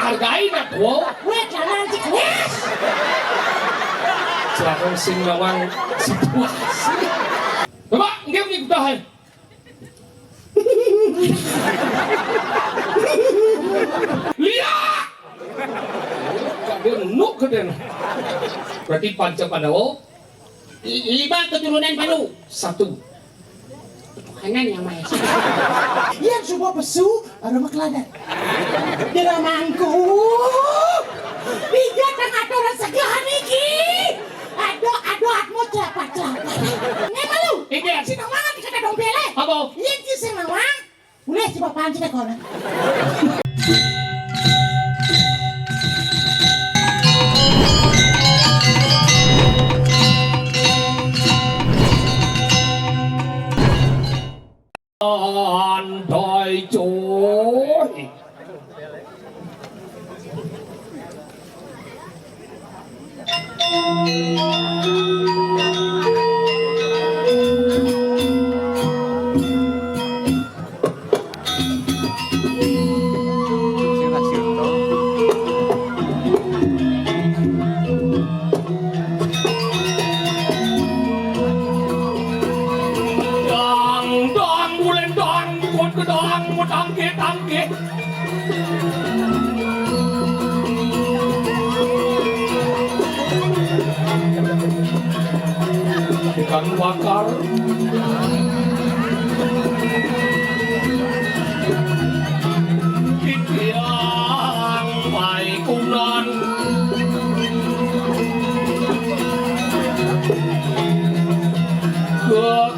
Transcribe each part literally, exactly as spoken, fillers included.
Hargai nak wo. Weh, jangan sih, weh. Celaka sing nawang situasi. Coba, nggih, nggih, udah, eh. Lihat. Kak, dia nuk ke dia. Berarti Panca Pandawa. Li-, lima keturunan Pandu. Satu. Tuhanan yang Maha Esa. Yang semua pesu, aroma keladan. Di ramangku. Tiga tengah orang segahan iki. Aduh, aduh, aku cepat, cepat. Ini malu. Ini. Sing nawang dikata dong bele. Apa? Iya, ki sing nawang. Boleh, coba panci deh, kono. Andai coy. Dang, dang, bulen dang, bukon ke dang, medang ke tangke. Ikan bakar. Titiang paikunan.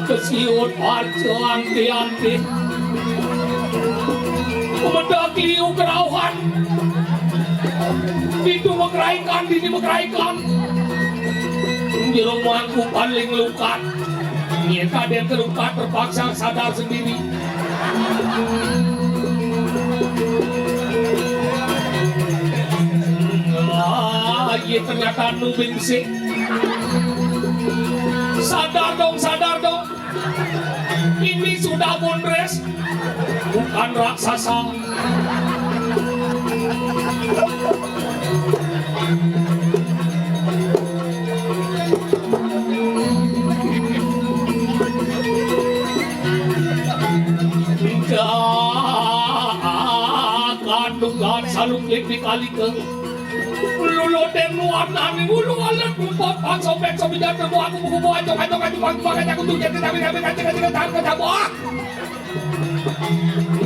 Kesiut aja anti-anti. Medak liu kerauhan. Pintu mekeraikan, dini mekeraikan. Jero mangku paling lukat. Nyeka dia terluka terpaksa sadar sendiri. Ah, iya ternyata nubing sih. Sadar dong, sadar dong. Ini sudah bondres, bukan raksasa. Enggak, akan tukar saluk lipik alike. Lulu den warnane ngulu alat kumpul pan sobek sobijan temu aku buku buah acok acok acok pagi pakai aku tuh jadi tapi tapi kancing kancing kancing kancing ah.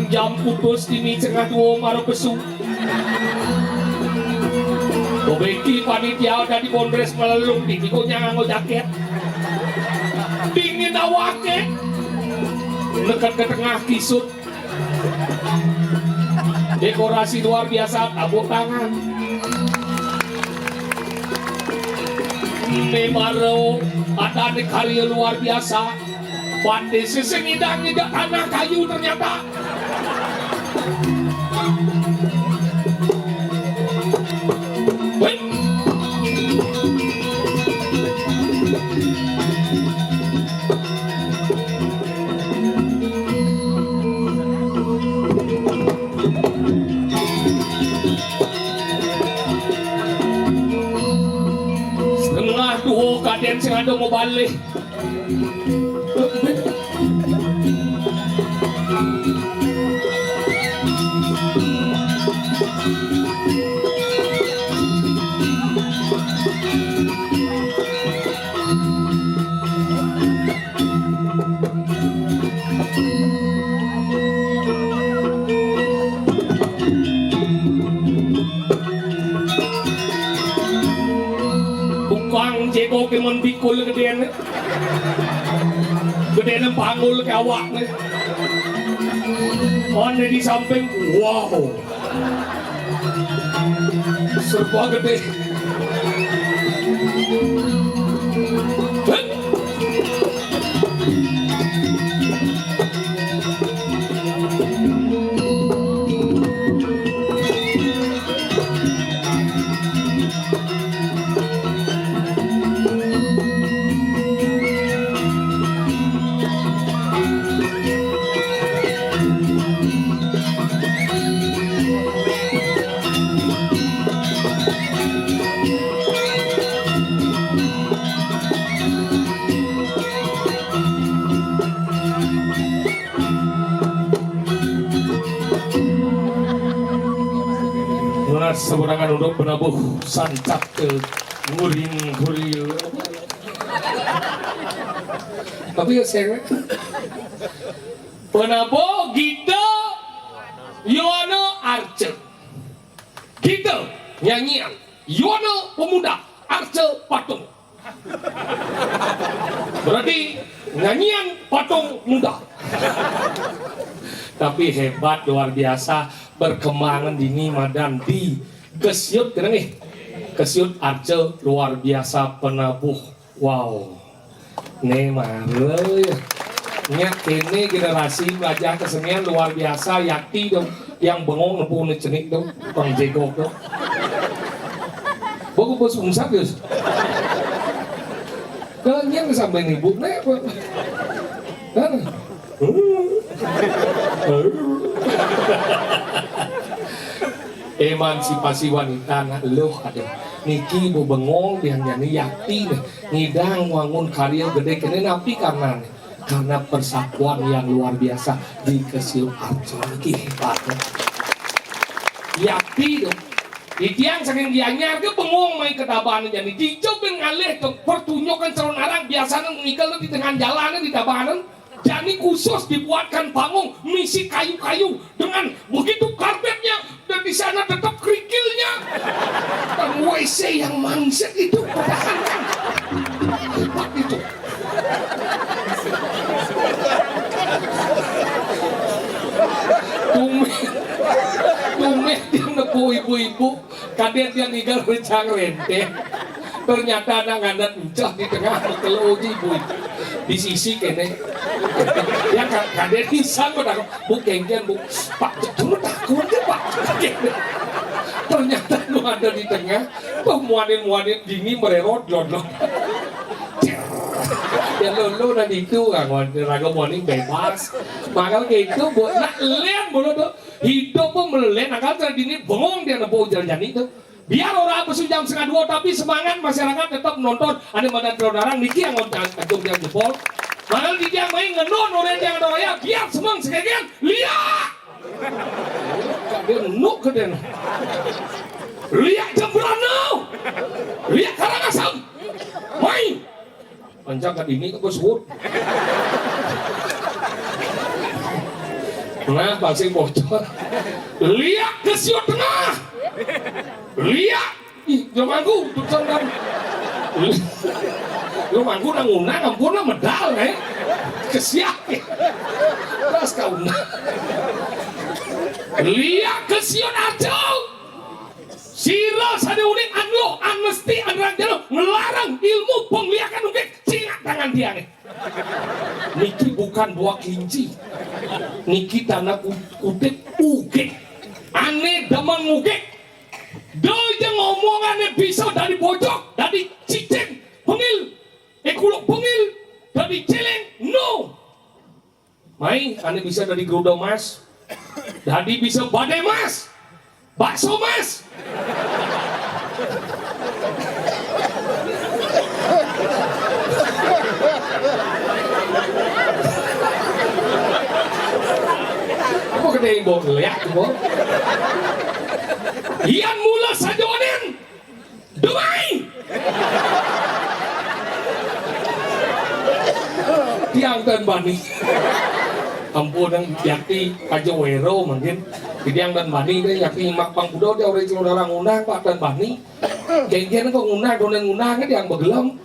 Jam putus dini setengah dua maro pesu. Bobeki panitia dadi bondres melelung di bikonya nganggo jaket. Dingin awake. Neket ke tengah kisut. Dekorasi luar biasa, tepuk tangan. Ini baru ada nih karya luar biasa. Pati sisi ngidang ngidak tanah kayu ternyata. Wih. Setengah dua kaden sing ada mau balik. Tukang jeko ke men bikul gedene. Gedene panggul ke awakne. One di samping, wow. Serba gede. Nunas seberangan untuk penabuh sancak ke nguring kurir. Tapi ya saya penabuh Gita Yono Arce. Gita nyanyian Yono Pemuda Arce Patung. Berarti nyanyian patung muda. Tapi hebat, luar biasa, berkembangan dini madan di Kesiut kena nih. Kesiut Arce luar biasa penabuh. Wow. Nih mare ya. Nya kene generasi belajar kesenian luar biasa, yakti dong. Yang bengong nepu ne cenik dong, bang jegok dong. Bagus bos ungsap yus. Kenyang sampai nibuk nek apa? Kan? Emansipasi wanita nak loh ada. Niki bu bengong dia nyanyi yakti nih. Ngidang wangun karya gede kene napi karena nih. Karena persatuan yang luar biasa di Kesiu Arjo niki hebat. Yakti dong. Di tiang saking Gianyar ke bengong mai ke Tabanan jani. Dijo ben ngalih ke pertunjukan calon arang biasanya ngikel di tengah jalan di Tabanan. Jani khusus dibuatkan panggung misi kayu-kayu dengan begitu karpetnya dan di sana tetap kerikilnya. Dan W C yang mangset itu pertahankan. Hebat itu. Tumeh, tumeh dia nepu ibu-ibu. Kadén dia ninggal rencang renteng. Ternyata anak ngadat encah di tengah kelo uji ibu. Di sisi kene. Yang ka-, kadén pisan kok takut. Bu kengken, Bu. Pak, cuma takut ke, Pak. Ternyata lu ada di tengah. Tuh muanin-muanin dini mererot lodlot. Ya lo lo dan itu kan raga muanin bebas. Makanya kayak itu buat nak lian bulu tuh hidup pun meleleh nakal dini bengong dia nepo ujar jani tuh. Biar orang apa jam setengah dua, tapi semangat masyarakat tetap nonton. Ada madan telur darang niki yang ngontak kacung dia jempol. Malah di dia main ngenon orang yang ada raya biar semang sekegian liak. Dia nuk ke dia. Liak Jembrana. Liak Karangasem. Main. Panjang kat ini ke bos wut. Nah, pasti bocor. Liak ke siut tengah. Liak. Ih, dia mangku, tutup kan. Lu mangku nang unang, ampun lah medal, eh. Kesiak. Terus kau unang. Liak ke siut acau. Sira sane uning anluh anesti anrang jero ngelarang ilmu pengliakan ugik cingak tangan tiange. Niki bukan buah kelinci. Niki tanda ku-, kutip ugik. Ane demen ngugik. Doja ngomongane bisa dari bojok, dari cicing, pengil, eh, kuluk pengil, dari celeng, no. Mai, ane bisa dari geruda mas, dadi bisa badai mas, bakso mas. Apa kena ibu ngeliat tuh? Ian mula sajonin. Dumai! Tiang tan bani. Ampun, yang yakti aja wero mungkin. Tiang tan bani deh, yakti mak pang kudo dia orang celur orang ngundang, Pak tan bani. Kengken kok ngundang, donen ngundang, dia yang begelam.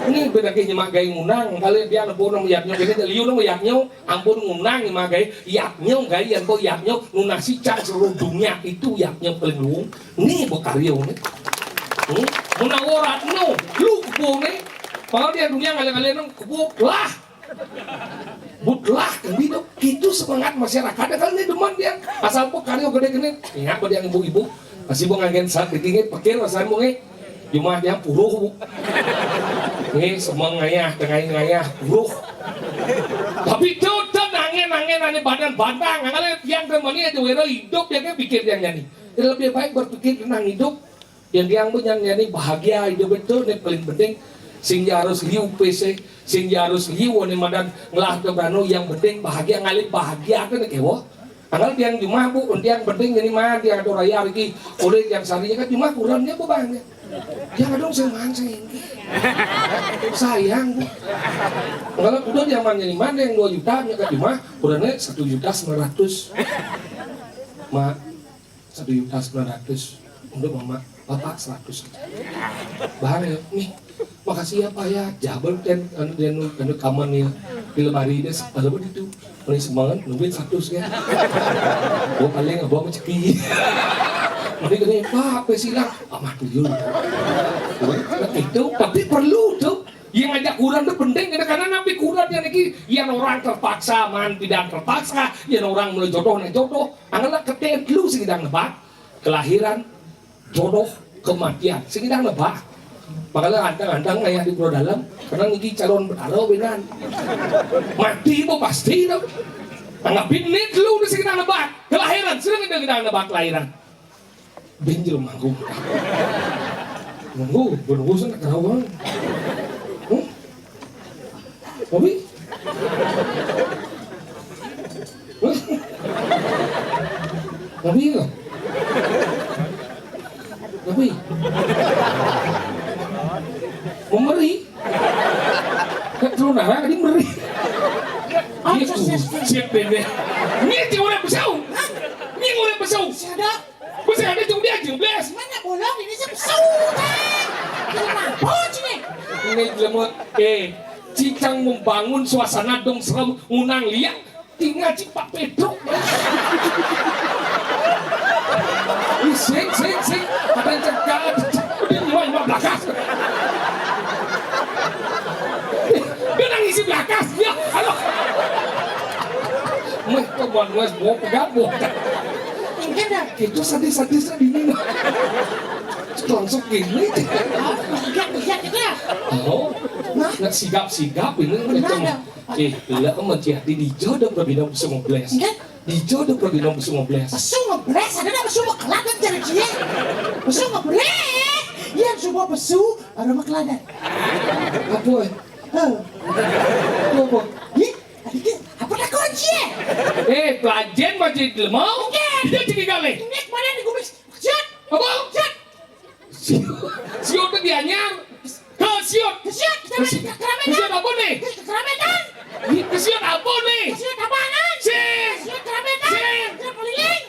Ini beda ke nyemak gaya ngundang. Kali dia nepun nama yaknyo, kini liu nama yaknyo. Ampun ngundang ima gai, yaknyo gai, yan ko yaknyo nunasi cang seluruh dunia itu yaknyo paling luung. Ni bo karyo ni. Hmm? Munawaratno, lu kebo ni. Kalau dia dunia ngalir-ngalir nang kebo lah. Butlah kendi tu. Itu semangat masyarakat kan ni demen dia. Asal po karyo gede kene. Ingat po dia ibu-ibu. Masih bo ngagen saat dikit nge, pikir rasanya bo nge. Jumah dia puruh, Bu. Nge, semang ngayah, tengah ngayah, puruh. Tapi tu, tu nangen, nangen, nangen badan bantang. Ngale yang temani aja wero hidup, dia kan pikir dia nyanyi. Jadi lebih baik berpikir tentang hidup. Yang dia pun yang nyanyi bahagia hidup itu ni paling penting. Sing harus liu P C, sing harus liu ni madan ngelah tu kanu, yang penting bahagia, ngalih bahagia tu ni kewo. Anggal tiang jumah, Bu, tiang penting jadi maan, tiang ado raya riki. Oleh tiang sari kan jumah kurangnya bebanyak. Tiang ado sing maan sing. Sayang, Bu. Anggal kuda tiang maan jadi maan, yang dua juta nya ka jumah, kurangnya satu juta sembilan ratus. Mak, satu juta sembilan ratus untuk mama, bapak seratus. Bahar ya, nih, makasih ya, Pak, ya. Jabel ten anu, dia anu, anu kaman ya. Di lemari dia, kalau begitu. Mana semangat, nungguin seratus ya. Gua paling abang cepi. Mana kena, "Pak, apa silang?" Amat tuyul. Nah, itu, tapi perlu tuh. Yang ngajak kurang tuh penting, karena napi kurang yang lagi, yang orang terpaksa, maan tidak terpaksa, yang orang mulai jodoh, nah jodoh. Anggal ketelu sing kidang nebak, kelahiran, jodoh, kematian. Sing kidang nebak. Makanya antang-antang ngayah di Pura Dalem, karena niki calon betara benan. Mati apa pasti tuh. Anggap ini telu sing kidang nebak. Kelahiran, sing kidang nebak kelahiran. Benjel manggung. Manggung, berurusan ke rawang. Hmm? Tapi, tapi ya. Tapi, mau meri. Kan terus nara tadi meri. Dia tuh, siap bebe. Ini dia orang besau. Ini orang besau. Siapa? Mesti ada jung dia jung belas. Mana bolong ini sih besau. Kenapa sih? Ini lemot. Eh, cicang membangun suasana dong serem, ngundang liang. Tinggal cipak pedok. Ih, sing, sing, sing. Ada yang cegah. Dia mulai lima belas. Dia nangis di belakang. Ya, halo. Meh, kok buat gue bawa pegat, bawa pegat. Enggak dah. Itu sadis-sadisnya di mana? Langsung gini. Enggak, enggak, enggak. Oh, nah, sigap-sigap ini. Enggak macam ada. Eh, lila kan mati hati di jodoh berbina musuh ngobles. Enggak. Di jodoh berbina musuh ngobles. Pesu ngebles, ada dah pesu mekelat dan cari cie. Pesu ngebles, yang semua pesu, ada mekelat dan. Apa, eh? Heh. Apa? Ih, tadi ke, apa dah kunci, eh? Eh, pelajen masih lemau. Enggak. Dia jadi galih. Ini kemarin di kumis. Siap. Apa? Siap. Siut, siut tu dianyar. Ke siut. Ke siut, ke siut. Ke siut apa ni? Ke siut apa ni? Sing. Ke siut apa ni? Ke siut keliling.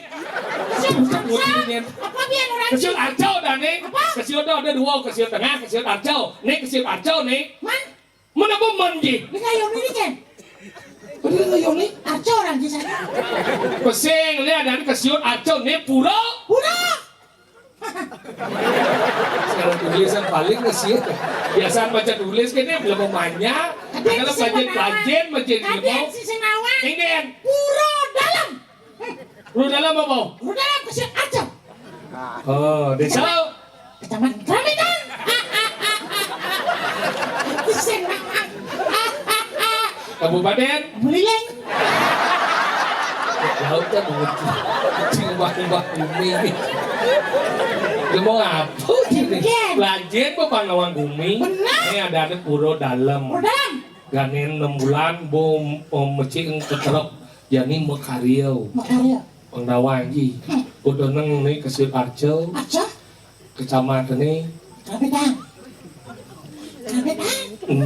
Ke siut apa biar orang. Ke siut arcau dah ni. Apa? Ke siut dah ada dua, ke siut tengah, ke siut arcau. Ni ke siut arcau ni. Man? Mana pun man je. Ni kayu ni, ni kan? Betul kayu ni? Arcau orang je sana. Pesing ni ada ni ke siut arcau ni pura. Pura. Kalau tulisan paling ke siut. Biasa baca tulis kan dia belum banyak. Kalau pelajen, pelajen, pelajen. Ada si Senawan. Ini kan? Pura Dalem. Pura Dalem apa? Pura Dalem ke siut arcau. Oh, desa. Kecamatan Keramitan. Kabupaten Buleleng. Laut kan begitu. Cing bak-bak bumi. Lu mau apa sih nih? Iya. Pelajen apa Pangawang Gumi? Benar. Ini ada, ada Pura Dalem. Pura Dalem. Ganen enam bulan, bo, bo mecing keterep. Jani mekario. Mekario. Pengdawang ji. Hmm. Kudu neng ni ke siut arcau. Arcau? Kecamatan ni. Keramitan. Keramitan. Nah,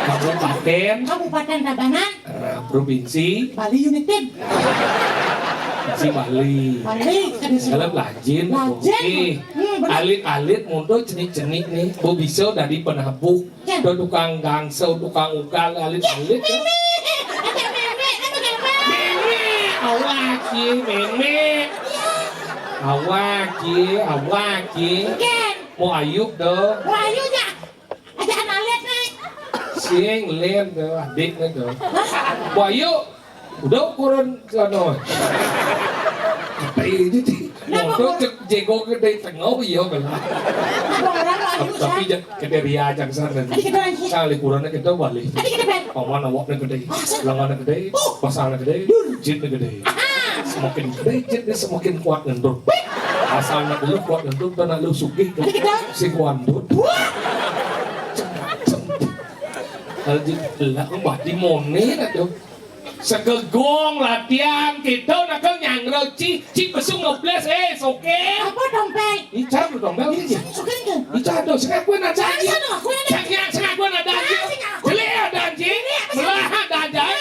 kabupaten. Kabupaten Tabanan. Ah, provinsi. Bali United. Provinsi Bali. Bali, kan. Kalau pelajen, pelajen. Oke. Hmm, benar. Alit-alit mundur cenik-cenik ni. Bo bisa dari penabuh. Kan. Ada tukang gangso, tukang ugal, alit-alit, ya. Meme. Ada meme, ada meme. Meme, awak ye, meme. Awak ye, awak ye. Kan. Mau Ayub tu. Mau Ayub ya. Ada anak lihat ni. Sing lihat tu, adik ni tu. Hah? Mau Ayub. Udah ukuran sana. Tapi ini di motor cek jenggo gede tengah, iya belah. Tapi ja-, gede ria jang sana. Tadi kita lagi. Kali kurangnya kita balik. Tadi kita balik. Paman awaknya gede, lengannya gede, pasangnya gede, jitnya gede. Semakin gede jitnya, semakin kuat ngendur. Asal nak lu kuat ngendur, dan nak lu sugih, si kuandut. Wah. Kalau jit lah, bah di mone nak tu. Segegong latihan kita nak nyangro ci, ci pesu ngebles, eh, soke. Apa dompet? Icar lu dompet ini. Soke itu. Icar tuh, sing aku nak cari. Sana aku nak. Cari yang sing aku nak ada. Jelek ada anjing. Melah ada anjing.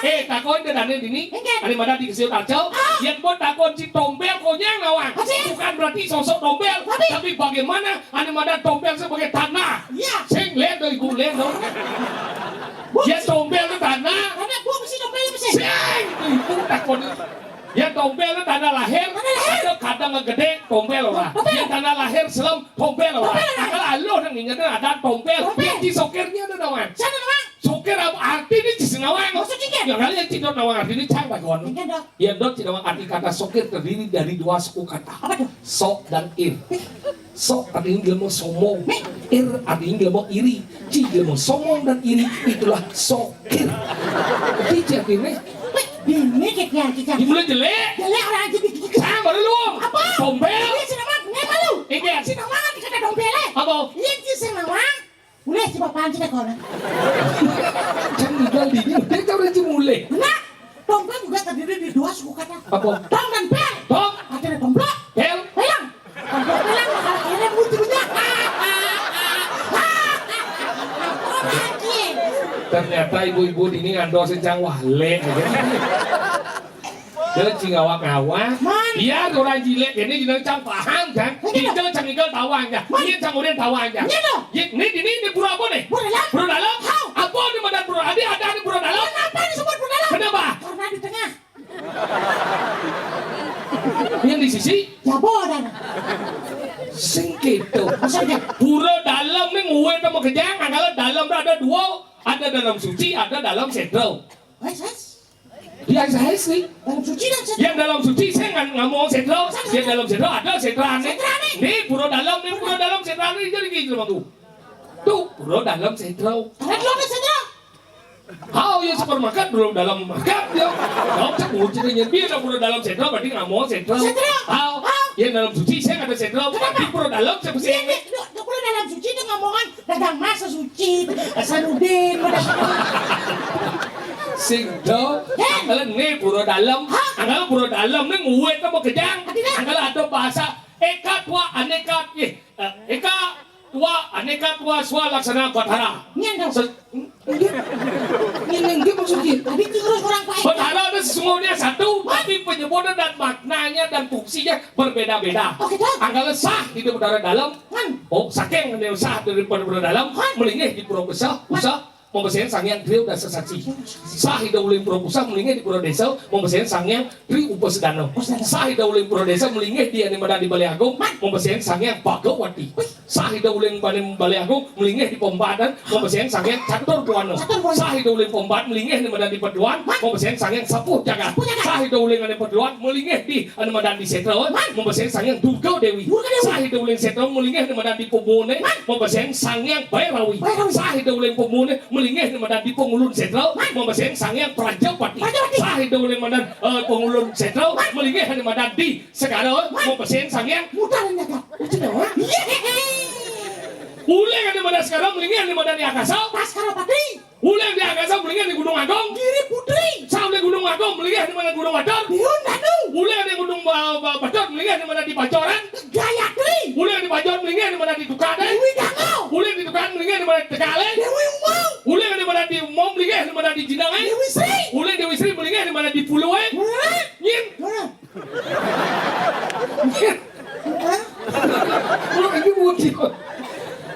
Eh, takon ke dane dini. Ada mana di kesel kacau. Yang buat takon ci tombel konyang nawang. Bukan berarti sosok tombel, tapi bagaimana ane madan tombel sebagai tanah. Iya. Sing lihat dong, ibu lihat dong. Ya, tombel itu tanah. Karena gua mesti tombel apa sih? Sing, itu takon. Ya, tombel itu tanah lahir. Tanah lahir. Ada kadang gede, tombel orang. Tombel. Ya, tanah lahir selam, tombel orang. Tombel orang. Kalau lo yang ingetnya ada tombel. Tombel. Ya, di sokirnya ada nawang. Sana nawang. Sokir apa arti ini di nawang? Maksudnya kan? Ya, kali yang tidak nawang arti ini cang bagon. Iya dong. Ya, dot tidak nawang arti kata sokir terdiri dari dua suku kata. Apa tuh? Sok dan ir. Sok artinya dia mau sombong. Ir artinya dia mau iri. Ci dia mau sombong dan iri, itulah sokir. Ci artinya. Weh, bini kayak yang kita. Dimulai jelek. Jelek orang aja begitu. Sama lu. Apa? Tombel. Iya, si Nawang, nggak malu. Iya. Si Nawang kan dikata dompel, eh. Apa? Iya, si Nawang. Mulai si bapaan sih, kau. Kan tinggal di ini, dia tahu dia mulai. Nah, dompel juga terdiri dari dua suku kata. Apa? Dong dan pel. Dong. Ada domplok. Pel. Pelang. Domplok pelang, bakal kira butuhnya. Orang, Cing. Ternyata ibu-ibu ini ngandol sencang wah lek. Dia cing awak-awak. Man. Biar orang jilek ini jeneng cang paham kan. Iya. Kita cang igal tawang ya. Man. Iya cang urin tawang ya. Iya dong. Iya, ini, ini, ini pura apa nih? Pura dalam. Pura dalam? How? Apa nih madan pura? Ada, ada nih pura dalam? Kenapa disebut pura dalam? Kenapa? Karena di tengah. Yang di sisi? Ya, bodan. Sing gitu. Maksudnya? Pura dalam nih nguwe sama kejang, kalau dalam ada dua, ada dalam suci, ada dalam setro. Wes, wes. Ya, saya sih. Dalam suci dan setro. Yang dalam suci saya nggak ngomong setro. Yang dalam setro ada setrane. Setrane. Nih pura dalam, nih pura dalam setrane jadi gitu aku. Tuh, pura dalam setro. Ada dua setro. Hao ya supermarket belum dalam market ya. Kau cek mau ceritanya dia udah pura dalam setro berarti ngomong setro. Setro. Hao. Hao. Yang dalam suci saya nggak ada setro. Kenapa? Di pura dalam saya mesti. Iya, iya, dua pura dalam suci itu ngomongan dagang mas suci, Hasanuddin, sing do. Angkala ne pura dalam. Hah? Angkala pura dalam ne nguwe ke mau kejang. Artinya? Angkala ada bahasa eka tua aneka, eh, eh, eka tua aneka tua swa laksana Bathara. Ini ada. Se- ini, ini maksudnya. Tadi terus orang pakai. Bathara itu sesungguhnya satu, tapi penyebutan dan maknanya dan fungsinya berbeda-beda. Oke, Dok. Angkala sah di pura dalam. Oh, saking yang sah dari pura dalam, melingih di pura besar, usah. Mempesén Sang Hyang Tri Dasa Saksi. Sah ida uling pura pusah melinggih di pura désa, mempesén Sang Hyang Tri Upasedana. Sah ida uling pura désa melinggih di ane madan di Balé Agung, mempesén Sang Hyang Bhagawati. Sah ida uling bane Balé Agung melinggih di Pembadan, mempesén Sang Hyang Catur Buana. Sah ida uling Pembadan melinggih di madan di Peduan, mempesén Sang Hyang Sapuh Jagat. Sah ida uling ane Peduan melinggih di ane madan di Sétra, mempesén Sang Hyang Durga Dewi. Sah ida uling Sétra melinggih di madan di Pemone, mempesén Sang Hyang Bairawi. Sah ida uling Pemone melinggih di madan di Pengulun Sétra, mempesén Sang Hyang Prajapati. Sah ida uling madan, eh, Pengulun Sétra melinggih di madan di Segara, mempesén Sang Hyang Mutar Nyaga. Ucin dewa. Uling ane madan Segara melinggih di madan di Akasa. Baskara Pati. Uling di Akasa melinggih di Gunung Agung. Giri Putri. Sah uling Gunung Agung melinggih di madan Gunung Batur. Biun Danu. Uling di Gunung Ba-, Ba-, Batur melinggih di madan di Pacoran. Gayatri. Uling di Pacoran melinggih di madan di Tukade. Dewi Dango. Uling di Tukade melinggih di madan di Tegale. Dewi Umau. Uling di madan di Umau melinggih di madan di Jinangai. Dewi Sri. Uling Dewi Sri melinggih di madan di Pulue. Nyin. Lu ini mudi.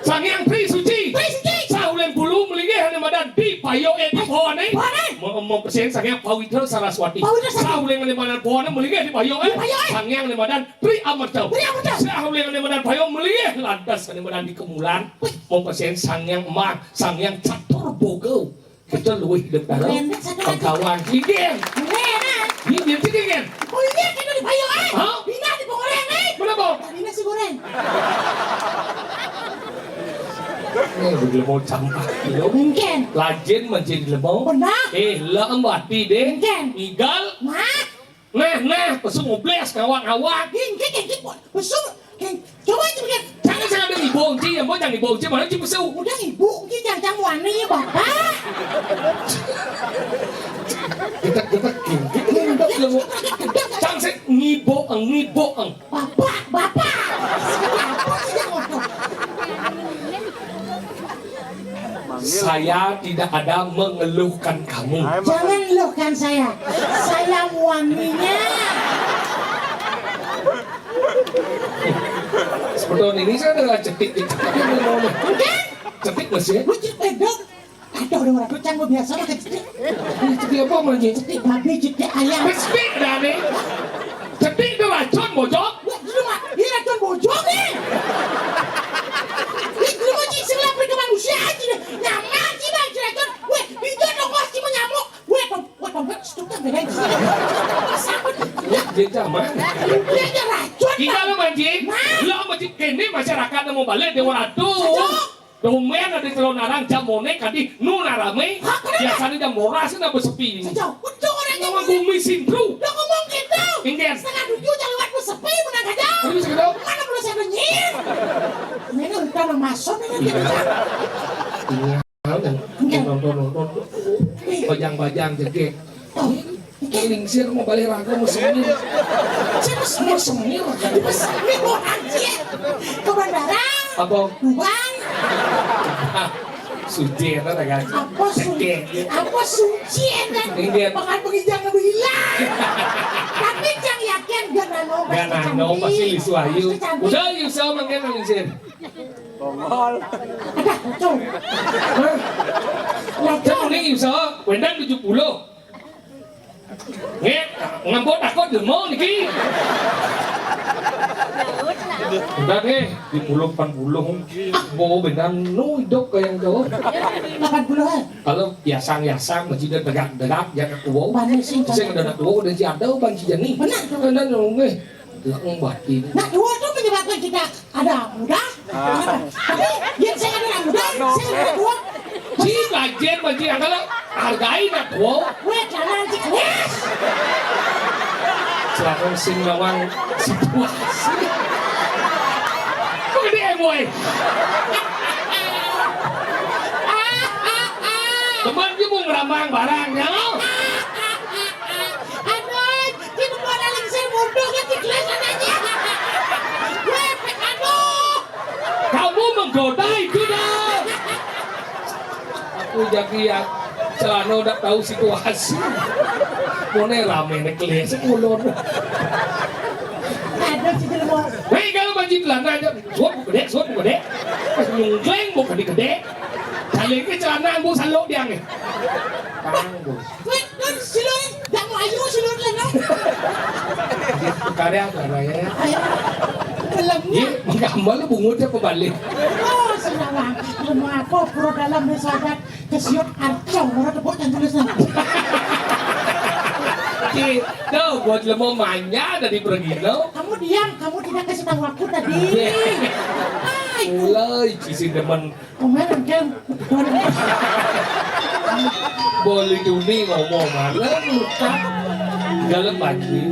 Sang Hyang Tri Suci. Tri Suci. Sah uling Pulu melinggih ane madan di Payo, eh, di Pohone. Pohone. Mempesén Sang Hyang Pawitra Saraswati. Pawitra Saraswati. Sah uling ane madan Pohone melinggih di Payo, eh. Di Payo, eh. Sang Hyang ane madan Tri Amerta. Tri Amerta. Sah uling ane madan Payo melinggih lantas ane madan di Kemulan. Mempesén Sang Hyang Emang, Sang Hyang Catur Boga. Kita luwih hidup dalam pengkawan. Inggih. Inggih, inggih, inggih. Kulitnya kita di Payo, eh. Hah? Pindah di Pengoreng, eh. Kenapa? Tadi nasi goreng. Eh, begitu mau campak. Mungkin. Lajin menjadi lemau. Benar. Eh, lem bati deh. Mungkin. Igal. Nah. Nah, nah, pesu ngobles ngawak-ngawak. Gini, gini, gini, pesu. Gini, coba aja lihat. Jangan, jangan ada ibu, Ci, ya, mau jangan ibu, Ci, mana Ci pesu? Udah ibu, Ci, jangan, jangan wani ya, Bapak. Tek-tek gingkik, ngendok lemu. Cang sik ngibuk, ngibuk. Bapak, bapak. Apa sih yang ngomong? Saya tidak ada mengeluhkan kamu. Jangan eluhkan saya. Saya wanginya. Seperti ini saya adalah cetik itu. Enggak. Cetik masih. Lu cetik dong. Aduh, udah orang cang biasa pakai cetik. Ini cetik apa, Manji? Cetik babi, cetik ayam. Cetik dah nih. Cetik itu racun, bojok. Wah, lu mah, ini racun bojok nih. Ini lu mah cing sing lapri ke manusia aja nih. Nyamar sih, Bang, si racun. Weh, itu dong, bos, cuma nyamuk. Weh, dong, weh, dong, weh, setuju, beda sih. Sama dia. Dia zaman. Dia aja racun. Kita lu, Manji. Nah. Lu, Manji, kene masyarakat mau balik, Dewa Ratu. Cocok. Domen ada calon arang, jam monek kadi nu narame. Hah, kenapa? Biasanya jam moras na besepi. Sejauh, betul orang yang Nama bumi sintru. Udah ngomong gitu. Ingen. Setengah tujuh jam lewat besepi, menang aja. Terus gitu. Mana belum saya nyir? Ini udah nama masuk ini gitu. Iya. Nonton, nonton. Bajang-bajang jegek. Oh, ini lingsir mau balik raga mau semir. Siapa semir? Semir. Semir orang sih. Ke bandara. Apa? Dubai. Suci ya, kan? Apa suci? Apa suci ya, kan? Iya. Bakal penginjak lebih hilang. Tapi yang yakin gak nano, gak nano, pasti lisu ayu. Pasti cantik. Udah, lisu sama kan lingsir. Bongol. Ada, cong. Hah? Lah, cong. Cong, ini lisu, wendan tujuh puluh. Nggih, ngambek takut lemo niki. Udah nggih, di puluh empat puluh. Ah, bawa benar nu hidup kayak yang jauh. Delapan puluhan. Kalau yasang-yasang, masih ada degak-degak, ya tua. Banyak sih. Saya udah tua, udah si ada, bang si Jani. Benar tuh. Benar nggih. Lah, batin. Nah, dua tuh menyebabkan kita ada muda. Ah. Tapi yang saya ada muda, saya ada tua. Si bajin, bajin, kalau hargai nak tua. Weh, jangan sih, weh. Selalu sing lawan situasi. Kok gede ya, boy? Teman dia mau ngerambang barangnya. Aduh, ini mau ada lingsir bodoh kan di kelas anaknya. Weh, aduh. Kamu menggoda itu dah. Aku jadi ya celana udah tahu situasi. Mone rame nih kelas ulun. Aduh, si jelema. Hei, kalau baju celana aja, suap gede, suap gede. Pas nyungkleng mau gede-gede. Kali ini celana ambu salok dia nih. Tanggung. Weh, kan si Lur, yang layu si Lur lengan. Karya apa namanya? Ayo. Belum. Iya, menggambar lu bungut apa balik? Oh, sudah, Bang. Belum apa, pro dalam nih, sahabat. Kesiut arcong, orang tepuk yang tulisnya. Kita buat lemo manya dari pergi lo. Kamu diam, kamu tidak kasih tahu aku tadi. Iya. Hai. Mulai isi demen. Kemarin kan. Boleh duni ngomong malam lupa. Galem pagi.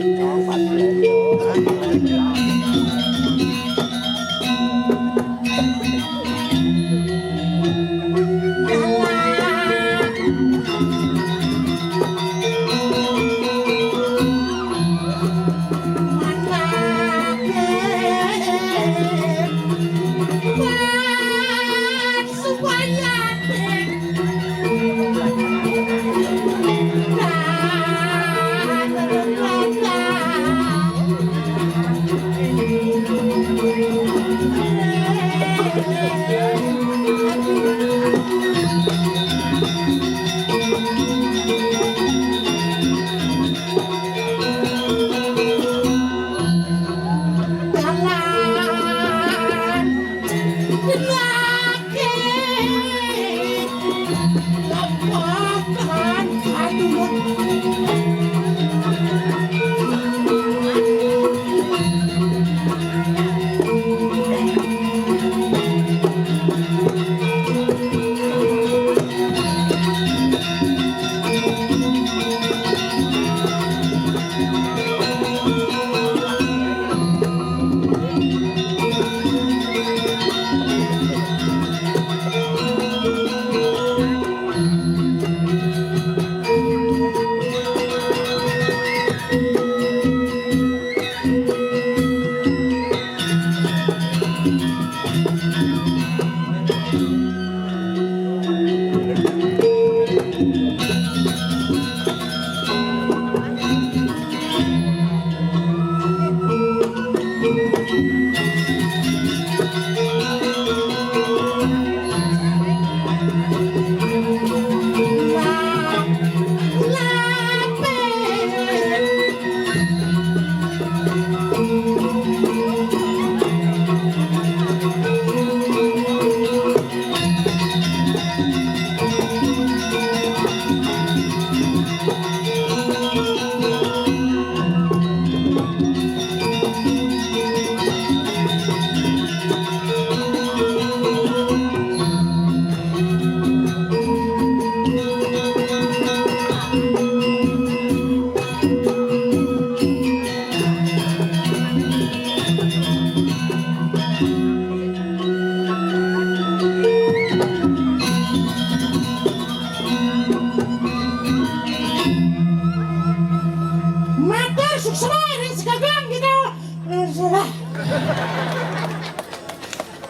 Matur suksma ring sekegang kita.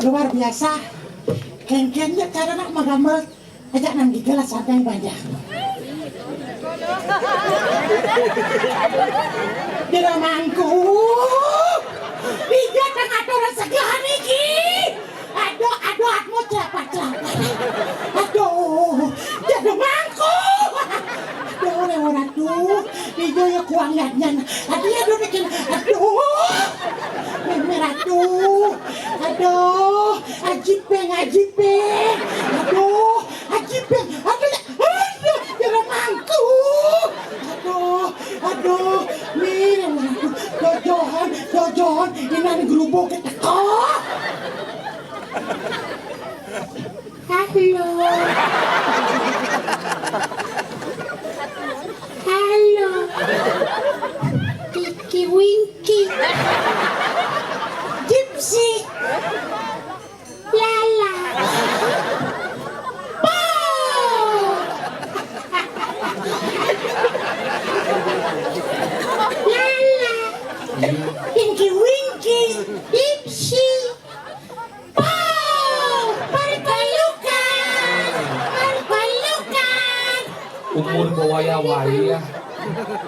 Luar biasa. Kéngkén ja cara nak magamel. Ajak nang gigala santai banyak. Jero mangku. Iya tengah atur sekegang iki. Aduh, aduh, aku celapak, celapak. Aduh, jero mangku. Aduh, Ratu. Iya ya kuangatnya. Aduh, aduh, bikin. Aduh. Mémé Ratu. Aduh, ajipeng, ajipeng. Aduh, ajipeng. Aduh, aduh, jero mangku. Aduh, aduh, Mémé Ratu. Jojohan, jojohan, inan grubug teka. Halo. Halo. Tinky Winky. Gypsy. Lala. Po. Lala. Tinky Winky. Gypsy. Pau! Perpalukan! Perpalukan! Umur bawaya-waya.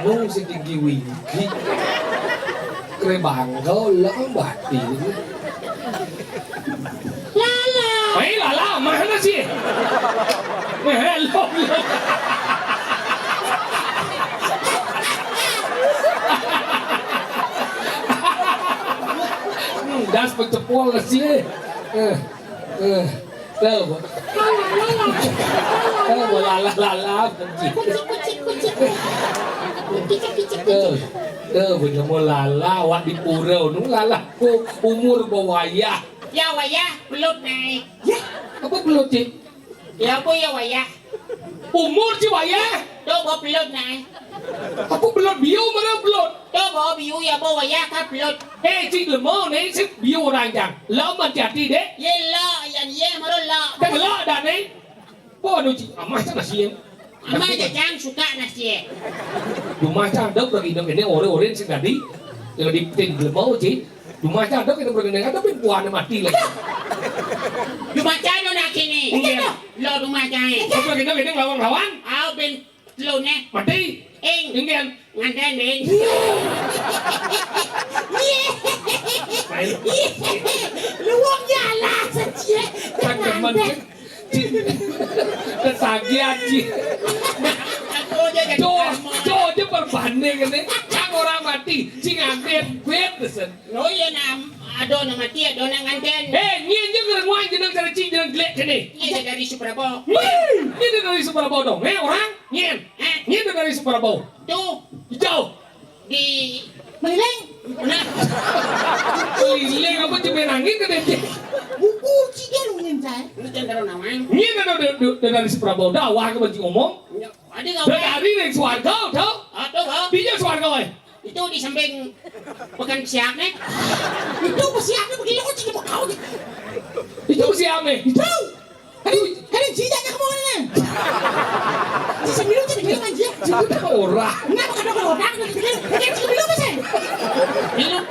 Mung sing tinggi winggi. Krebangga lah batin. Lala. Eh, Lala, mana sih? Eh, lo, lo. Hmm, das pencepol sih. Eh, eh, tuh. Tuh, Lala, Lala. Kucik, kucik, kucik. Kucik, kucik, kucik. Tuh, tuh, bener mau Lala, awak di pura, nu Lala, ku umur bawaya. Ya, wayah, belut naik. Ya, apa belut, Cik? Ya, apa ya, wayah? Umur, Cik, wayah. Tuh, bawa belut naik. Apa belut biu, mana belut? Tuh, bawa biu, ya, bawa wayah, kan belut. Eh, Cik, lemo, nih, Cik, biu orang jang. Lo mati hati, dek. Ye, lo, yan, ye, maro lo. Tak lo, dah, nih. Apa anu, Cik? Amah cang nasi, ya? Amah jajang suka nasi, ya? Dumah cang ada lagi dong ini ore-ore sing tadi. Yang di tim belum mau, Cik. Dumah cang ada kita bergendeng ada pin puan mati lagi. Dumah cang ada nak kini. Iya. Lo dumah cang. Apa kita ini lawan-lawan? Au bin lo ne. Mati. Ing. Ingin. Nganten, Ding. Iya. Iya. Iya. Lu wong nyala seciek. Kan demen. Ketagihan, Ci. Aku aja jadi Jo, tamu. Jo aja perbanding ini. Cang orang mati, Ci nganten, duit pesen. Lo iya nam, ado nang mati, ado nang nganten. Eh, nyén jeung renguan jeneng cara Ci jeneng jelek kene. Iya dari Suprabo. Nyén, nyén dari Suprabo dong. Eh, orang, nyén. Eh. Nyén dari Suprabo. Tuh. Jauh. Di Meliling. Nah. Keliling apa cemen angin ke dede? Buku cidel mungkin saya. Lu jangan taruh nawang. Ini ada dari, dari, dari si Prabowo dakwah ke banci ngomong. Ya, ada nggak? Dari, dari swarga, tau? Atau, ha? Dia swarga, weh. Itu di samping pekan siap nih. Itu siap nih begini kok jadi mau kau. Itu siap nih. Itu. Kadang, kadang jidat nya kemana? Si sembilu jadi bilang aja. Jidat ora. Kenapa kadang orang udah gitu? Kadang sembilu apa sih? Bilang.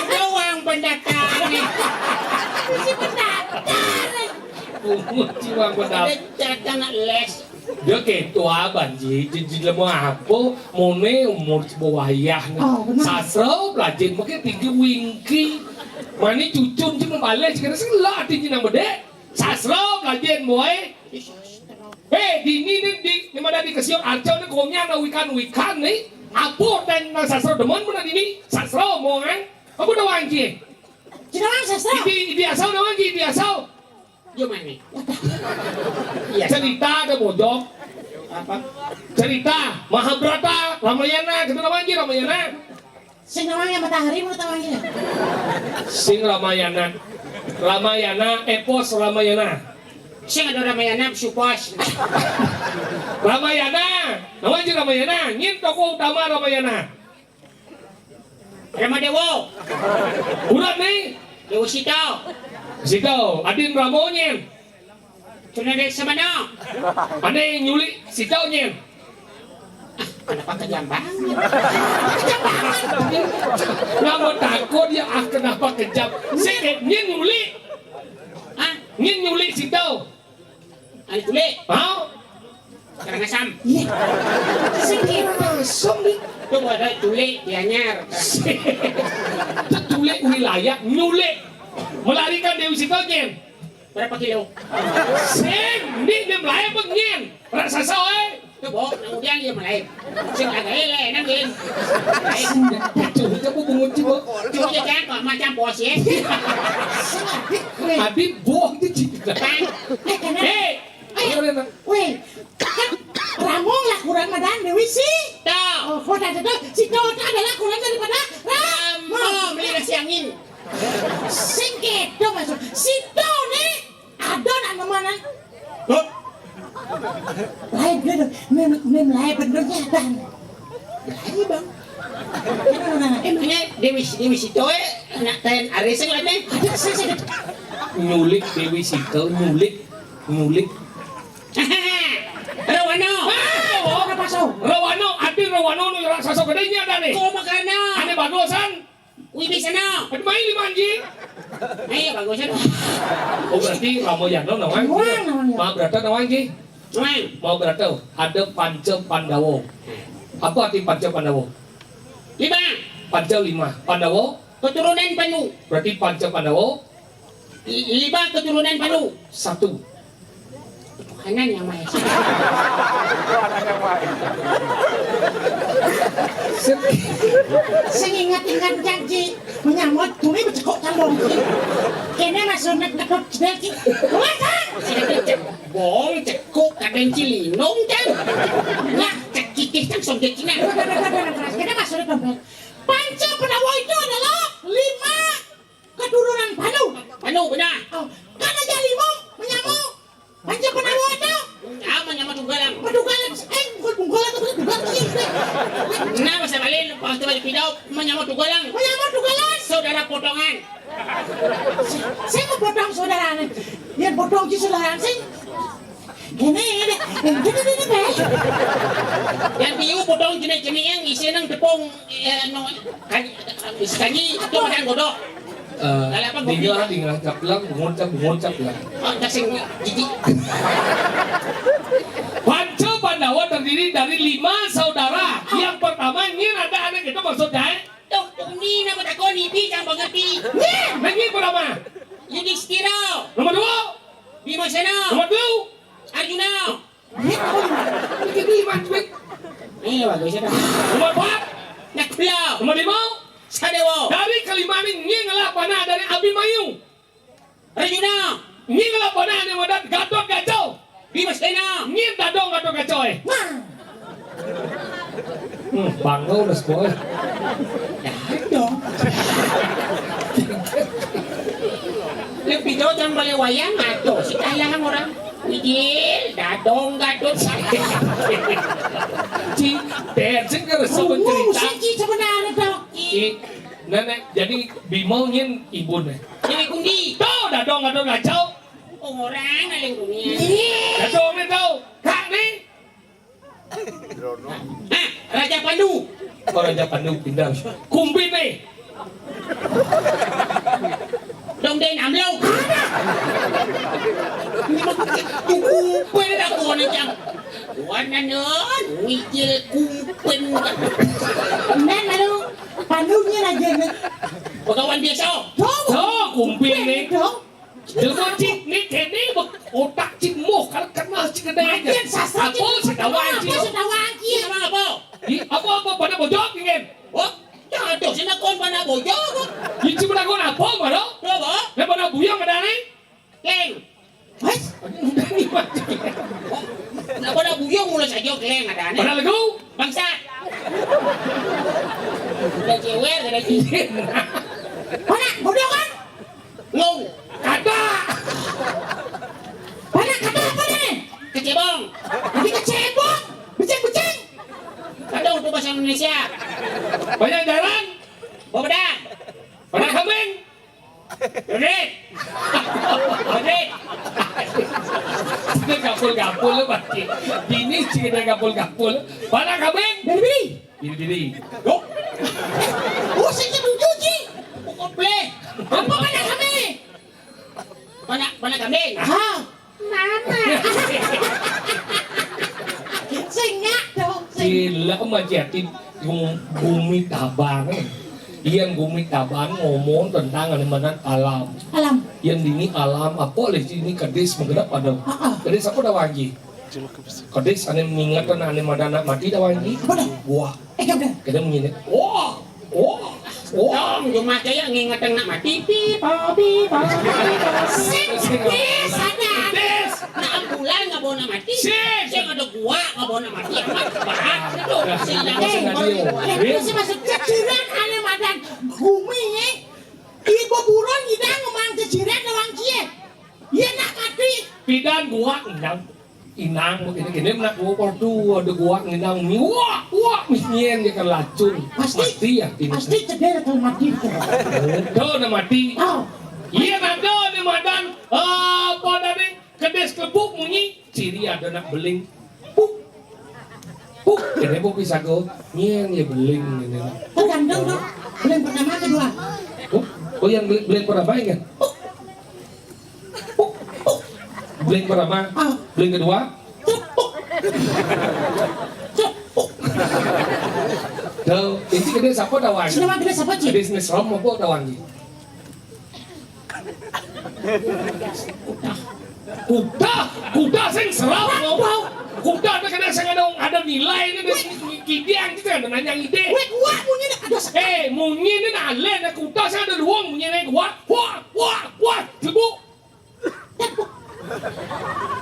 Doang pendataan nih. Si pendataan. Pungut jiwa pendataan. Ada cadangan les. Dia kéto abang ji, ji, ji lemu apa? Moné umur coba wayah né. Oh, bener. Sastra belajar makin tinggi wingki. Mani cucun ji membalih, sekarang sih lah tinggi nang bedé. Sastra belajar, boy. Hé, dini né, di, ni mana di kesiok arca né, konya na wikan-wikan né. Apa tentang sastra demen mana dini? Sastra omongan. Apa dah wangki? Cina sastra. Idi, idi asal dah wangki, idi asal. Yo mané. Iya. Cerita ada bojok. Apa? Cerita Mahabharata, Ramayana, kita dah wangki Ramayana. Sing namanya matahari mau tahu aja. Sing Ramayana. Ramayana, epos Ramayana. Sing ada Ramayana, supos. Ramayana. Nama aja Ramayana. Nyén tokoh utama Ramayana. Rama Dewa. Urat né. Dewa Sita. Sita. Adin Rama nyén. Sunan Rama. Ané nyulik Sita nyén. Kenapa kejam banget? Kejam banget. Nama takut ya, ah, kenapa kejam? Sik, nyén nyulik. Hah? Nyén nyulik Sita. Ané culik. Hah? Karangasem. Iya. Sing Karangasem, Dik. Itu ada culik di anyar. Itu culik wilayah, nyulik. Melarikan Dewi Sita nyén. Berapa kilo? Sing, ini dia melahir apa nyén? Raksasa, eh. Itu, Bo, kemudian dia melahir. Sing kagak ele, nang gin. Betul, itu aku bungut sih, Bo. Cuma dia kan kok macam bos ya. Habib bohong itu, Cik. Kan? Eh, kenapa? Hei, Ayo, Rena. Wéh, kan Rama lakuran madan Dewi Sita. Tuh. Oh, kok ada tuh, Sita itu adalah lakuran daripada Rama. Rama, beli nasi angin. Sing kéto maksud. Sita né ada nak nemanan. Hah? Lain bener, mem, mem lain benernya, Bang. Lain, Bang. Emangnya Dewi, Dewi Sita, eh, anak ten arisan lah, nih. Ada sih, sih. Nyulik Dewi Sita, nyulik, nyulik. Rawana. Ah, Rawana. Rawana, ati Rawana nu raksasa gedé nya ada nih. Kok makanan? Ané bagusan. Wibisana. Aduh, main lima anjing. Ayo, bagusan. Oh, berarti Ramayana nawang. Wah, Ramayana. Mahabharata nawang, Ji. Nawang. Mahabharata ada Panca Pandawa. Apa arti Panca Pandawa? Lima. Panca lima. Pandawa? Keturunan Pandu. Berarti Panca Pandawa? Li-, lima keturunan Pandu. Satu. Tuhanan Yang Maha Esa. Sing ingat-ingat janji, menyambut bumi becekok tambong. Kéné masuk nek dekok jedel ki. Wah, Kang! Sing cebong, cekuk, kadén cilinung, Kang. Nah, cekikih, Kang, song cekina. Kéné masuk nek dompét. Panca Pandawa itu adalah lima keturunan Pandu. Pandu, benar. Oh, kan aja lima, menyambut. Panca Pandawa ada. Ah, menyambut Tunggalang. Tunggalang, eh, bukan Tunggalang, tapi Tunggalang, iya, iya. Nah, masa balik, waktu balik pidau, menyambut Tunggalang. Menyambut Tunggalang. Saudara potongan. Saya mau potong saudara nih. Biar potong si saudara sih. Gini, gini, gini, gini, gini. Yang piu potong jenis-jenis yang isi nang tepung, eh, no, kan, isi kanji, itu makan godok. Eh, kalau apa, kopi? Dingin lah, dingin lah, cap bilang, bungut, cap, bungut, cap bilang. Oh, tak sing, jijik. Panca Pandawa terdiri dari lima saudara. Yang pertama, nyén ada anak itu maksudnya, eh? Tuh, tuh, ini nama takon, ini jangan mengerti. Nyén, nah, nyén pertama. Yudhistira. Nomor dua. Bimasena. Nomor dua. Arjuna. Ini lima, cuy. Iya, bagus ya. Nomor empat. Nakula. Nomor lima. Sadewa. Dari kelima ini, nyén ngelah panah dari Abimanyu. Arjuna. Nyén ngelah panah dari madan Gatot Kaca. Bimasena. Nyén dadong Gatot Kaca, eh. Hmm, bangga udah sekolah. Dadong. Lebih jauh jangan balik wayang atau si kayang orang. Wijil, dadong gadut. Ci, bensin kan resep. Ngomong cerita. Sih, Ci, sebenarnya, Dok. Ci, nenek, jadi Bima nyén ibu nih. Nyén kundi. Tuh, dadong gadut kacau. Orang paling dunia. Dadong nih tuh. Kak nih. Hah, Raja Pandu. Oh, Raja Pandu pindah. Kumpi nih. Dong den amlo. Tuh kumpi dah kau nih, Cang. Anan, ngijil kumpin. Nan, lalu, pandunya aja nih. Pegawai biasa. Tuh. Tuh, kumpin nih. Dong. Jelema cik nih, kene be-, otak cik moh, kalau kenal cik kene aja. Makin sastra cik. Apa sih tawa cik? Apa sih tawa cik? Apa, apa? Di, apa, apa, pada bojog, ingin? Oh, ya, aduh, sih nakon pada bojog. Di, cik nakon apa, mana? Apa? Nah, pada buyang ada nih? Leng. Mas? Udah nih, Mas. Nah, pada buyang mulai saja, leng, ada nih. Pada lagu? Bangsat. Udah jewer, ada cik. Mana? Bodoh kan? Ngong. Kata. Mana kata apa nih? Kecebong. Jadi kecebong. Beceng-beceng. Kata untuk bahasa Indonesia. Banyak jalan. Babedak. Banyak kambing. Gede. Gede. Ini gapul-gapul lu pasti. Ini sih kita gapul-gapul. Banyak kambing. Biri-biri. Biri-biri. Loh? Oh, saya nyebut cuci. Pokok bleh. Apa pada kami? Pada, pada kami. Ah. Mama. Sing nyak dong, sing. Gila, Mas Yatim. Gum-, gumi Taban. Iyan gumi Taban ngomong tentang ane madan alam. Alam. Iyan dini alam, apa leh dini kedis menggenep ada. Ah, ah. Kedis apa dah, Wan Ji? Kedis ane ngingetin ane madan nak mati dah, Wan Ji. Apa dah? Gua. Eh, ya udah. Kena munyi ni. Wah, wah, wah. Dong, cuma saya ngingetin nak mati. Pipa, pipa, pipa. Sing, sing, sing, sadar. Des. Nak ambulan nggak bawa nak mati. Sing. Sing ada gua nggak bawa nak mati. Amat, bahat, itu. Sing, eh, sing, eh, itu sih maksud ceciran ane madan gumi, eh. Ibu buron ngidang ngomong ceciran orang cie. Iya, nak mati. Pidan gua ngidang. Inang, begini-gini, nak gua, waduh, ada gua nginang, wah, wah, nyien dia kan lacun. Pasti, mati ya, ini. Pasti cedera kalau mati itu. Ada nak mati. Oh. Iya, ada nak madan. Apa tadi? Kedis kelebuk munyi, ciri ada nak beling. Puk. Puk, ini puk bisa go. Nyien ya beling ini. Tergantung, dong. Beling pertama, kedua. Oh, oh, yang beling, beling pertama ingat? Beling pertama, ah, beling kedua. Tuh, ini kedis apa tawang? Sing nama kedis apa, Ci? Kedis sing serem apa tawang, Ci? Kuda, kuda sing serem apa? Kuda itu kan sing ada, ada nilai ini, ada kidiang gitu kan, nanya ide. Weh, gua punya nih, ada se- Eh, munyi ini nah, le, nah, kuda sing ada luang, munyi ini, wah, wah, wah, wah, lebu. Tepuk.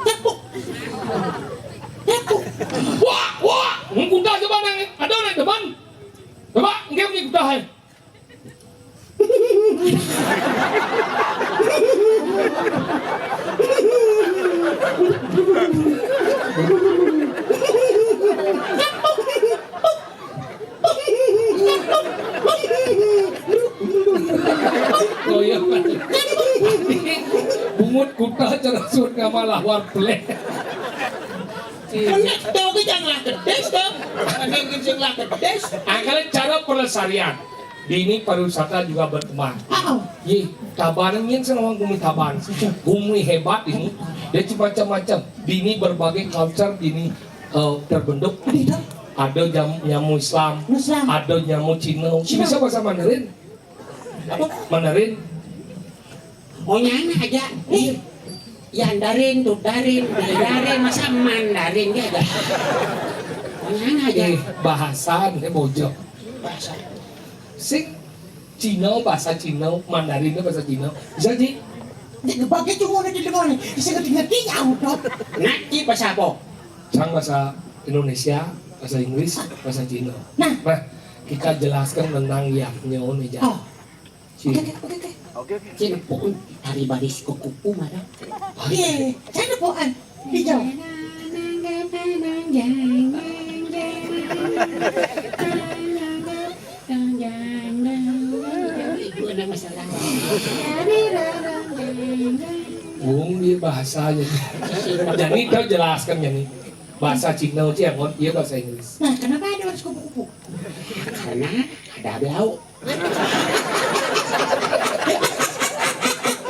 Tepuk. Tepuk. Wah, wah. Hmm, kuda coba nang. Ada nang depan. Coba, nggih, nggih, kuda, hai. Oh iya, Pak. Bungut kuda cara suut ngamal lawar peleh. Bener, tau ki jangan lah gedés, tau. Ada yang kencing lah gedés. Angkala cara pelestarian. Dini pariwisata juga berkembang. Ah, oh. Ye, Tabanan nyén sing ngomong gumi Taban. Gumi hebat ini. Dia macam-macam. Dini berbagai culture dini, eh, terbentuk. Ada jam-, nyamu Islam, Islam, ada nyamu Cina. Cina. Bisa bahasa Mandarin? Apa? Mandarin. Oh, nyana aja. Nih. Yandarin, Tudarin, Mandarin, masa Mandarin dia aja. Oh, nyana aja. Eh, bahasa nih bojog. Bahasa. Sing Cina, bahasa Cina, Mandarin itu bahasa Cina. Bisa, Ji? Dia kebagi cuma ada di depan. Bisa ngerti-ngerti ya, udah. Nak, Ji, bahasa apa? Sang bahasa Indonesia, bahasa Inggris, bahasa Cina. Nah. Nah, kita jelaskan tentang yahnya ini, Ji. Oh. Oke, oke, oke, oke. Oke, oke. Cina pohon dari baris kuku-kuku mana? Iya, saya ada pohon hijau. Itu ada masalah. Wong dia bahasanya. Jadi kita jelaskan ya nih. Bahasa Cina, Ciangon, dia bahasa Inggris. Nah, kenapa ada harus kupu-kupu? Karena ada blau.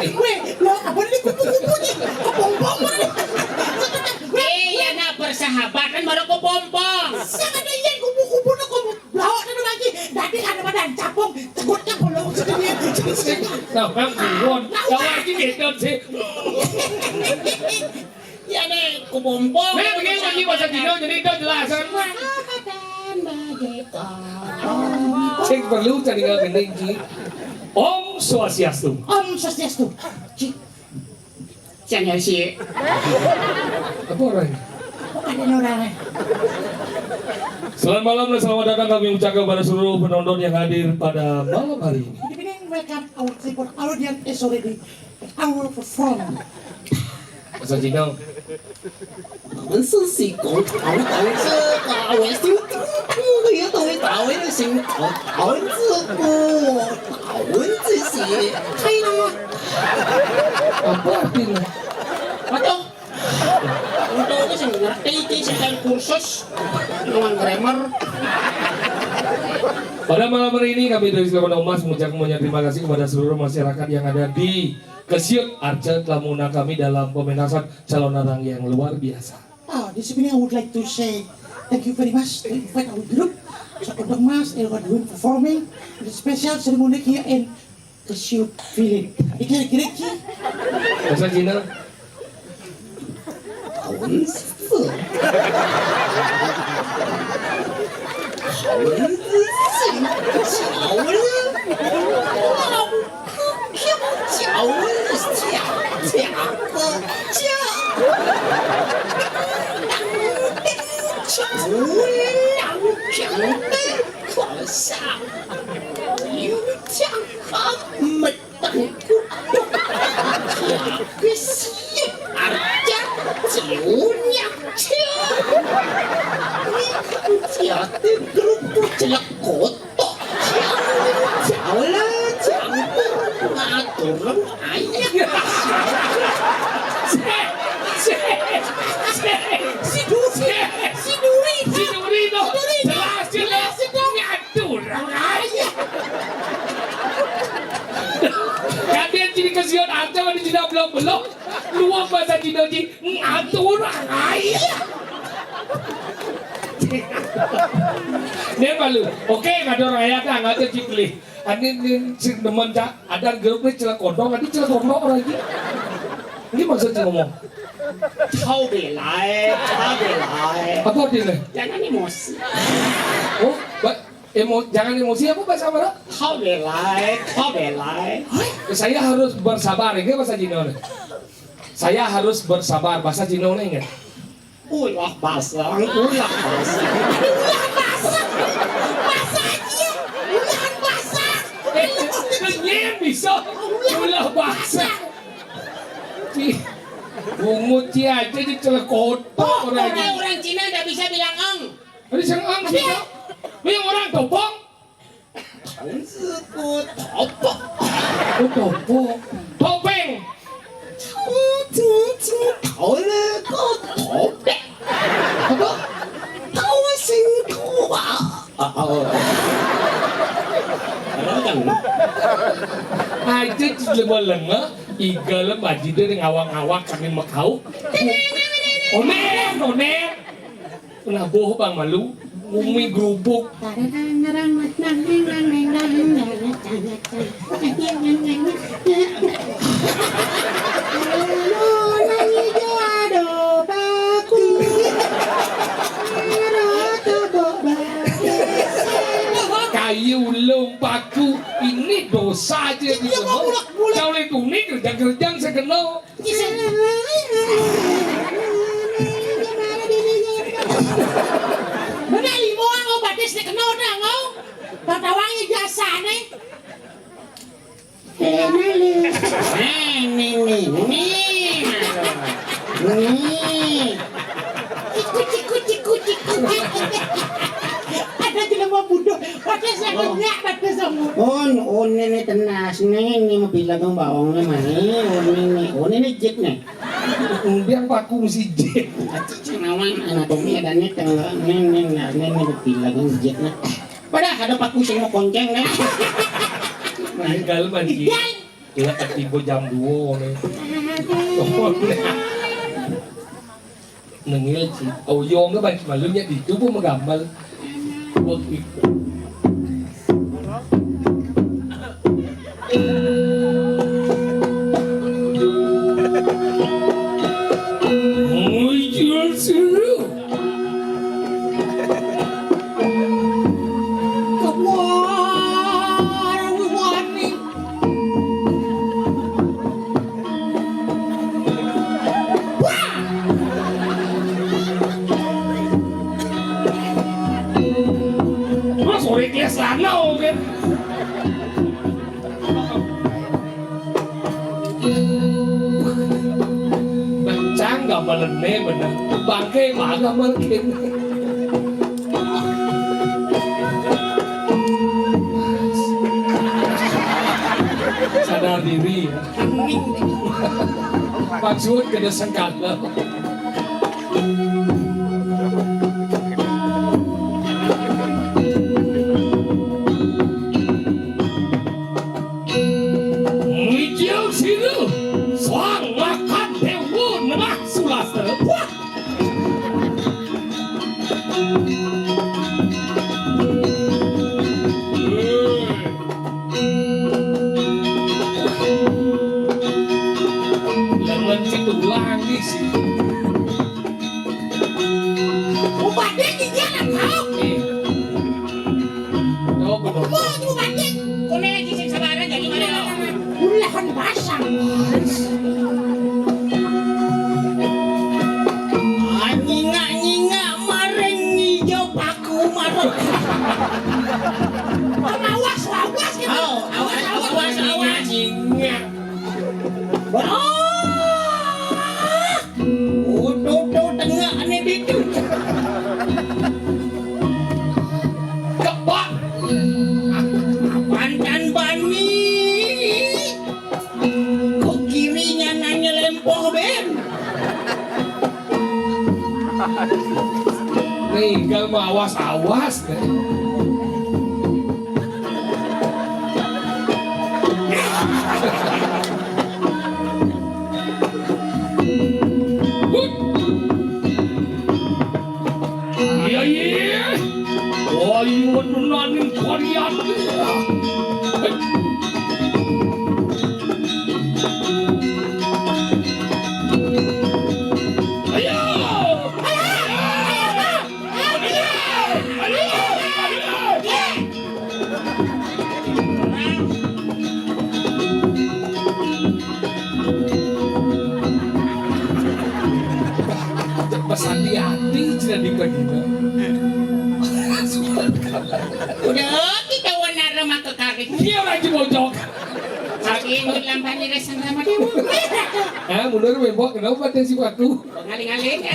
Weh, lo apa nih kupu-kupu nih? Kepong-kepong nih. Iya, nak persahabatan baru Nah, buron. Tawa iki beda sih. Ya nih, kubompong. Nah, begini lagi bahasa Cina, jadi itu jelas. Sing perlu cari nggak gending, Ci. Om Swastiastu. Om Swastiastu. Ci. Siang ya, Si. Apa orang? Ada orang. Selamat malam dan selamat datang kami ucapkan kepada seluruh penonton yang hadir pada malam hari ini. Good evening, welcome our tribute audience, eh, sorry, di our perform. Bahasa Cina. Tahu sih, kau tahu, tahu sih, kau sih, ya tahu, tahu ya sih, kau tahu sih, kau tahu sih, sih. Hai, apa artinya? Atau untuk itu sih ngerti, itu sih kan kursus, ngomong grammar. Pada malam hari ini kami dari Sleman Emas mengucapkan banyak terima kasih kepada seluruh masyarakat yang ada di Kesiut Arca telah mengundang kami dalam pementasan calon orang yang luar biasa. Ah, this evening I would like to say thank you very much to invite our group, Sakondong Mas, Elwan Room performing the special ceremony here in Kesiut Village. Ini kira-kira ki? Bahasa Cina. Tahun Grupo celek kotok. Jauh lah, jauh. Ngatur ayah. Si Duri, si Duri, si Duri, no. Jelas, jelas. Ngatur ayah. Kadén jadi Kesiut Arca, ada jadi belum-belum. Luwung bahasa Cina, Ci. Ngatur ayah. Dia malu. Oke, ngatur ayah, Kang. Ngatur Ci, pilih. Ani, ni, si demen, Cak. Ada grup ni celek kodong, ada celek kodong lagi. Ini maksud Ci ngomong. Kau belai, kau belai. Apa artinya? Jangan emosi. Oh, ba-, emo-, jangan emosi apa bahasa apa? Kau belai, kau belai. Saya harus bersabar, ya, bahasa Cina. Saya harus bersabar, bahasa Cina, ingat. Ulah basah, ulah basah. Ulah basah. Basah aja. Ulah basah. Eh, kan dia bisa. Ulah basah. Ih, bungut dia aja di celekot. Oh, orang orang Cina ndak bisa bilang eng. Tadi sing eng sih, Cok. Ini orang topong. Topok. Oh, topok. Topeng. Topeng. Apa? Tawa sing tawa. Ah, oh. Orang kan. Aja jelema lenga, iga lem aji deh ngawak-ngawak kami mekau. Oner, oner. Nabuh bang malu, umi grubuk. Kayu ulung paku, ini dosa aja di rumah. Jauh lagi kuning, kerja-kerja segeno. Bener, limo ngau batis nek kena udah ngau. Bang tawangnya jasane. Nih, nih, nih, nih. Nih. Ciku, ciku, ciku, ciku. Ada jelema bodoh. Batis nek nyak, batis semua. On, on ini tenas nih, ini mau bilang dong bawangnya mah. On ini, on ini jit nih. Dia paku mesti jit. Sing nawang anatomi ada nih, tengah nih, nih, nih, nih, nih, bilang jit nih. Padahal ada paku sing mau konceng nih. Tinggal mandi. Iya. Gila ketiba jam dua nih. Nengil sih. Oh, yo, nggak banyak malunya di tubuh menggambar. Waktu itu. Malené bener. Bangké malah malah kéné. Sadar diri ya. Maksud kena sengkala. Mijil sira, sang makan déwa nengah sulasta. Wah! Lengan situ lagi sih. Upadi dia nak tahu. Tahu betul. Mau tu upadi. Koné lagi sing sabaran jadi mana? Ulahan basang. Nyingak-nyingak maring ngijo paku marut. Awas, awas, gitu. Oh, awas, awas, awas. Nyingak. Wah! Utuh-utuh tengah ni ditu. Kebak. Pantan bani. Kok kirinya nanya lempoh, Ben? Nih, gal mau awas-awas deh. Iya, iya. Ayo, nunaning varian. Ayo. Ayo. Pesan di hati sudah dibagi. Udah, kita wanara maka karik. Dia lagi bocok. Saking lampani rasa sama dewa. Ah, mundur, Mbok, kenapa pakai sepatu? Ngaling-ngaling.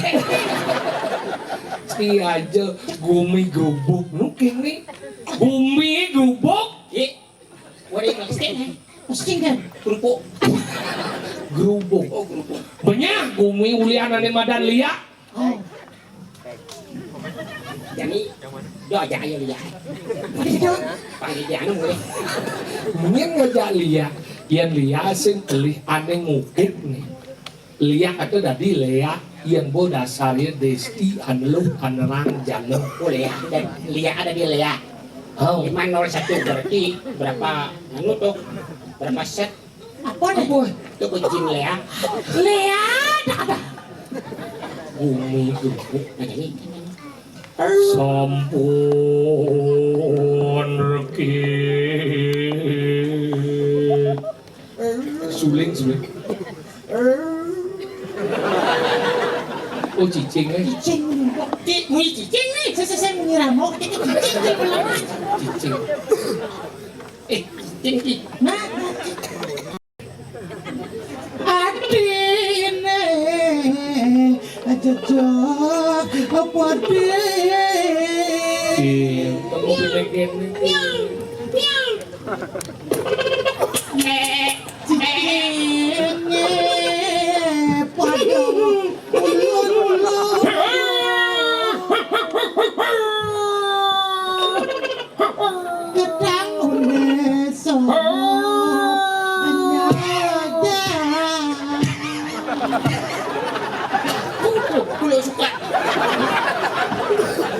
Si aja gumi gubuk. Mungkin nih. Gumi gubuk. Iya. Waduh, meskin, ya? Meskin, kan? Kerupuk. Gerubuk. Oh, kerupuk. Benyah, gumi ulian ane madan lia. Oh. Jadi, do aja ayo lia. Waduh, do. Panggil dia anu boleh. Mungkin ngejak lia, yang lia sing pelih ane ngukit nih. Lia kata dadi Lea, yen bo dasarnya Desti, Aneluh, Anerang, Jana. Oh, Lea. Dan Lia ada di Lea. Oh. Lima nol satu berarti berapa anu tuh? Berapa set? Apa nih? Apa? Itu ke Jin Lea. Lea, ada, ada. Bumi gubuk. Nah, jadi. Sampun reki. Suling, suling. Oh, cicing, eh. Cicing. Cik, mui cicing nih. Saya, saya, saya mengira mau cicing, cicing, cicing. Cicing. Eh, cicing, cicing. Nah, nah, cicing. Atine aja jok padhe. Iya, kamu bilang kene. Nyang, nyang. Nek, nek. Atine padha ulun-ulun. Gedang uneso nyada. Kulo suka.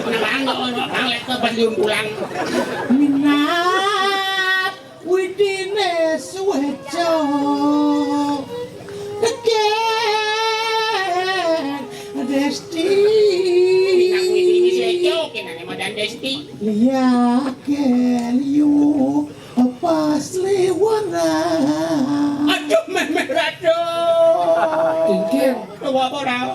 Nang anggo ono bang lek pas liun pulang. Minat widine suweco. Deken Desti. Minang widi ini sejo, kenane madan Desti. Liake liu pas liwara. Aduh, memeh rado. Kengkeng. Coba apa, Rao?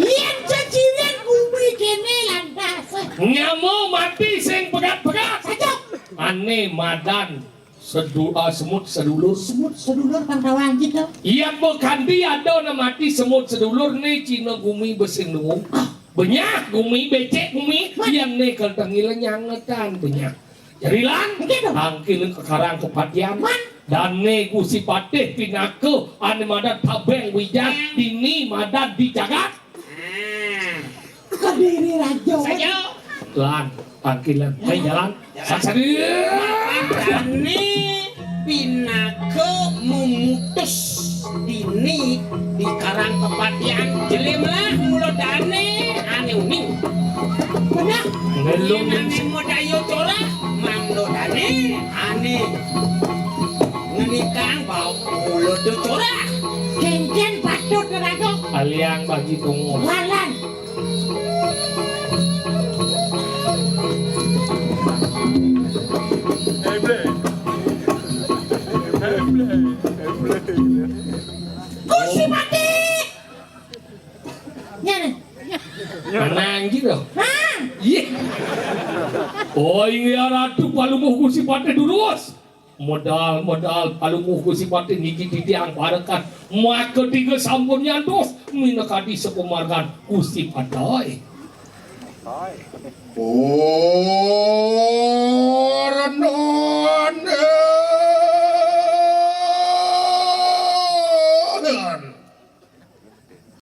Yen jajiran bumi kene lantas. Nyamo mati sing pegat-pegat. Saja. Ane madan Sedu, ah, semut sedulur. Semut sedulur pang tawang gitu. Iya, bukan dia ada nama mati semut sedulur ni Cina gumi besing duung. Benyah gumi, becek gumi, iya ni kalau tengil nyangetan benyah. Jadi lan, angkil ke karang kepatian. Dan ni Gusti Patih pinaka ane madan tabeng wijang dini madan di jagat. Kediri raja. Saja. Lan, angkil lan. Hai jalan. Saksana. Dane pinaka memutus dini di karang kepatian, jelimlah mula dane ane uning. Benar. Ngelung. Ane modaya corah, mangda dane ane ngenikang bau mula corah. Kencen patut neraga. Aliang bagi pungut. Walan. Gusti Patih. Nyana. Menang gitu. Hah? Iya. Oh iya, Ratu Palungguh Gusti Patih durus. Modal, modal Palungguh Gusti Patih niki titiang parekan. Maka tiga sampun nyantos minakadi sepamargan Gusti Patih. Oh.